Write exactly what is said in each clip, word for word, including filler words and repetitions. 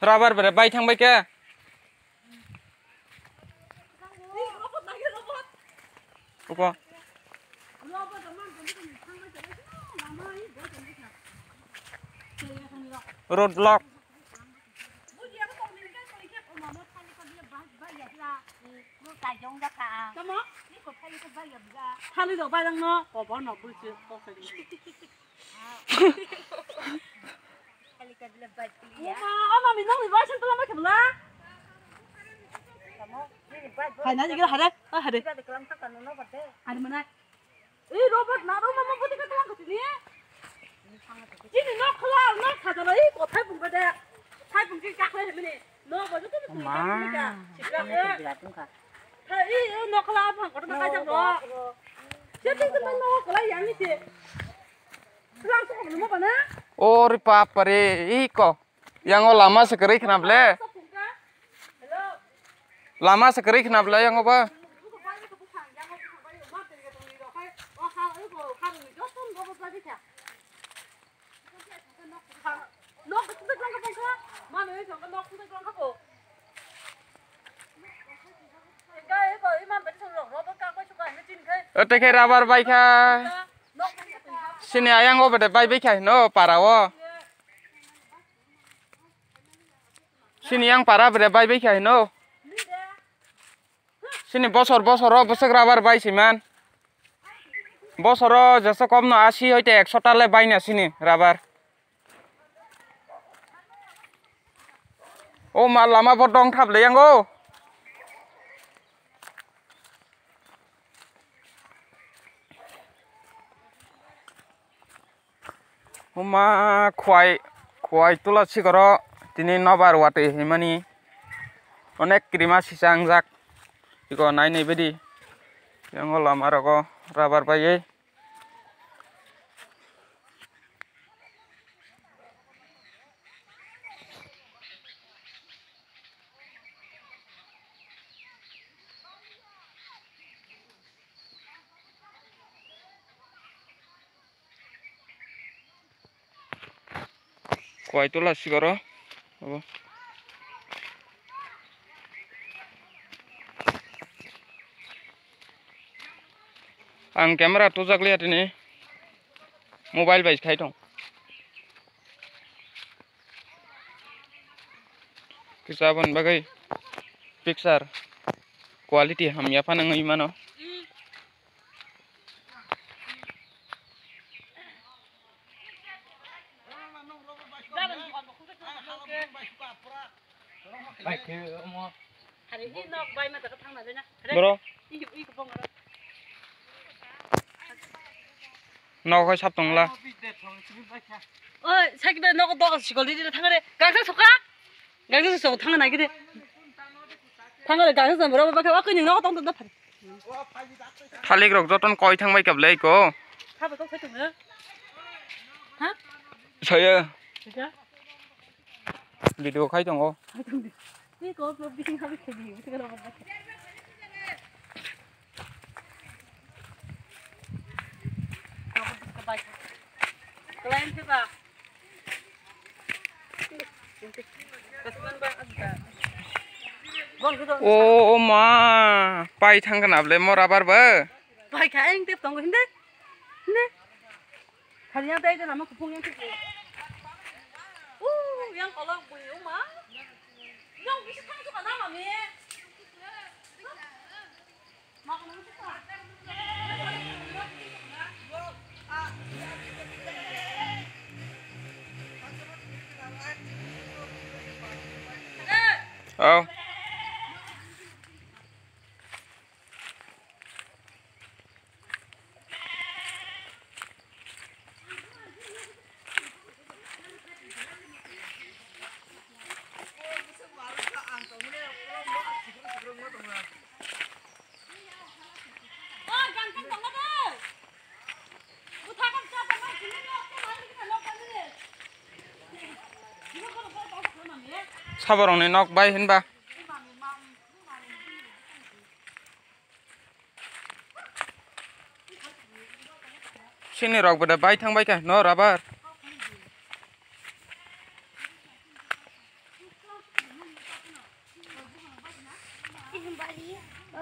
Rubber bere bai thang bai khe. Uko. Road block. Thani rok bai rang no, kobo no bui se kok sai. Oma, oma, mi nong ni bai sen tulang bai khe bwla. Hai na, jigir hare, ah, hare. Hare mana. Ei, Robert, na, Robert, ma, ma, putih ka tulang ka sini. Ini nok khala, nok khala, ei, kothai pung ka de. Thai pung ki kak le mini. Nok ba joto ni pung ka, pung ka. Sikla ke. Hai, ei, ei, nok khala, phang kotor ma kai jak ro. Siya tu tu nok khala yang ni si. Tulang tu ko ma ba na. Ori pap re, iko. Yang o lama se kwrwi khna ble. Lama se kwrwi khna ble yang o ba. O te khe rubber bai kha. Sini ayang o bede bai bai kha hino para o. Sini yang para bede bai bai kha hino. Sini bosor bosor o bwswk rubber bai siman. Bosor o jesa kom no asi hoite ekso ta le bai na sini rubber. O ma lama bo dong thap le yang o. Huma khwai, khwai tula sikoro tini nobar watwi himani onek kirima sisa wngjak. Iko nai nai bedi yang o lama rogo rubber baiwi. Khwai tula sikoro. Abo. Ang camera tujak liya tini. Mobile bai khai tong. Kisa aboni bagwi picture quality hamya phano wngwi mano. Boro. Nok hai sap tongla. Oi, sakhe nok do sikol di thangre. Gangsa soka. Gangsa sok thang nai gide. Thangre gangsa boro ba khe okni nok tong tong da phari. Thalik rok joton koi thang bai kable ko. Habo to khatung ha? Saya. Video khai tongo. O, o ma, pai thang kana ble mo rubber ba? Pai kha, eng tep tongo, hindi? Hindi? Khali yang tai lama kupung yang kupu. Uh, yang kolok bui uma. Yang bisa kan tu kana mami. Oh. Saborokni nok bai hinba. Sini rok bwdai bai thang bai kha no rubber.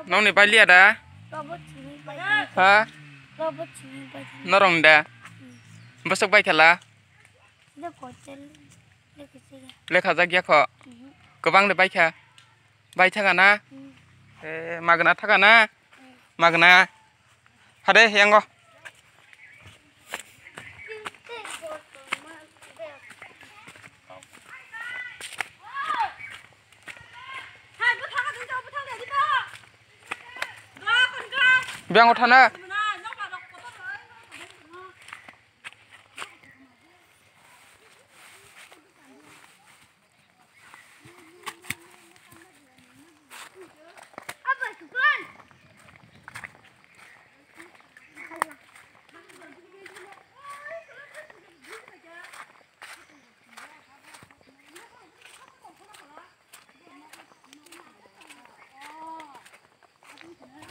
Nokni bailiya da? Robot simi bai. Ha? Robot simi bai. Norong da? Hmm. Bwswk bai khala? Sida kotel lekha sida. Lekha jak ya kho? Mhm. Kwbang de bai kha? Bai thaka na? Hmm. Eh, magna thaka na? Hmm. Magna. Hade, yango. Biang uthana.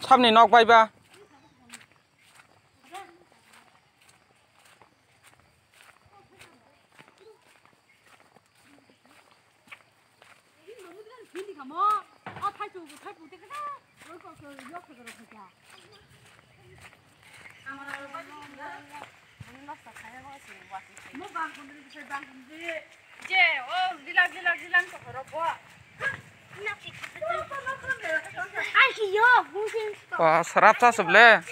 Sabni nok bai ba. Ba, sarap cha suble.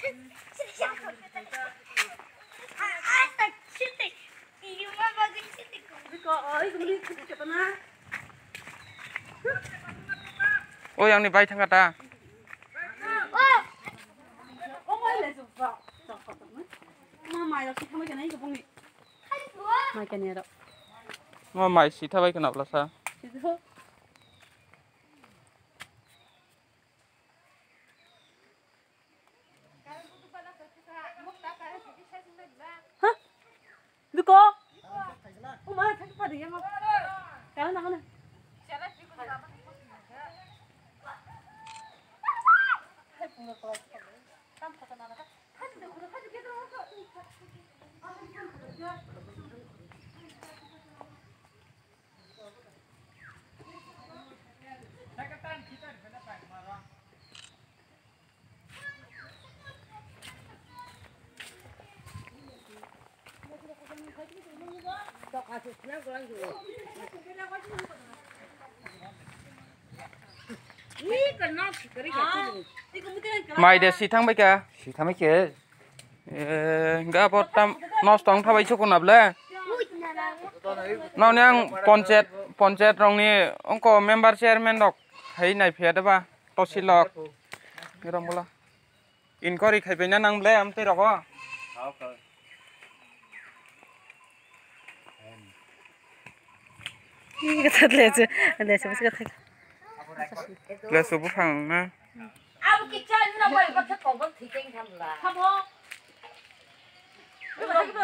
Oi, angni bai thangkha ta. Mai kani aro. Ma mai si thabai khna blasa. Ha? Duko? Uma, thak pa diya ma. Kana na kana. Mai de si thang bai kha. Si thang bai khe. Eh, ga bo tam nosto wng thabai chukun able. Nokni ang ponchayat, ponchayat rokni ongko member chairman rok hai nai phiya de ba tosilok. Nirok bwla. Inquiry khai bai na nang ble amtwi rogo. Ih, kata leche, leche, bwswk kata. Leche buphang na. Abo kicha nuna bai bakhe kobol thikeng thamla. Habo.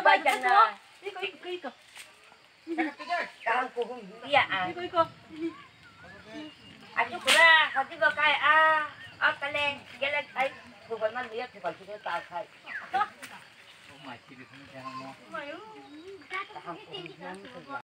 Bai jana. Iko, iko, iko. Kaham kuhum ya a. Iko, iko. Aju kura, hadi bakai a. A kale, gele ai. Kugal man ya, kugal kita ta khai.